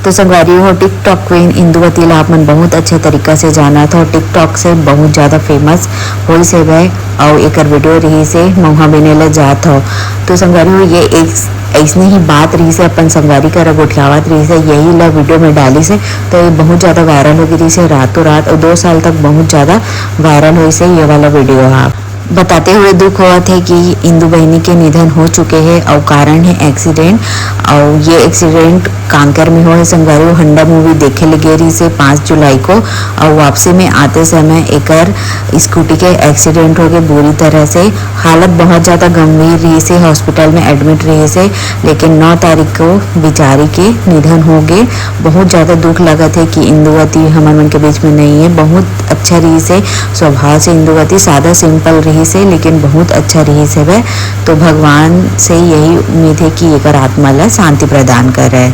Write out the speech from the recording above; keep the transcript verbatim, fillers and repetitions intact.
तो संगवारी हो, TikTok queen इंदुवती ला आप मन बहुत अच्छा तरीका से जानत हो। TikTok से बहुत ज्यादा famous होइस हे वह, अउ एकर video रहिस हे मउहा बिने ला जात हो। तो संगवारी हो, ये एक अइसने ही बात रहिस हे, अपन संगवारी करा गोठियावत रहिस हे, यही ला video में डालिस हे, तो ये बहुत ज्यादा viral हो गे रहिस हे रातों रात, अउ दो साल तक बहुत ज्यादा viral होइस हे ये वाला video हा। बताते हुए दुख होवत हे कि इंदु बहिनी के निधन हो चुके हे अउ कारण हे accident। अउ ये accident कांकेर में होए संगवारी हो। हंडा movie देखे ले गे रहिस हे पाँच जुलाई को, अउ वापसी में आते समय एकर scooty के accident हो गे बुरी तरह से। हालत बहुत ज्यादा गंभीर रहिस हे, hospital में admit रहिस हे, लेकिन नौ तारीख को बिचारी के निधन हो गे। बहुत ज्यादा दुख लगत हे कि इंदुवती हमर मन के बीच में नहीं है। बहुत अच्छा रहिस हे, स्वभाव से इंदुवती सादा simple रहिस हे, लेकिन बहुत अच्छा रहिस हे वह। तो भगवान से यही उम्मीद है कि एकर आत्मा ला शांति प्रदान करे।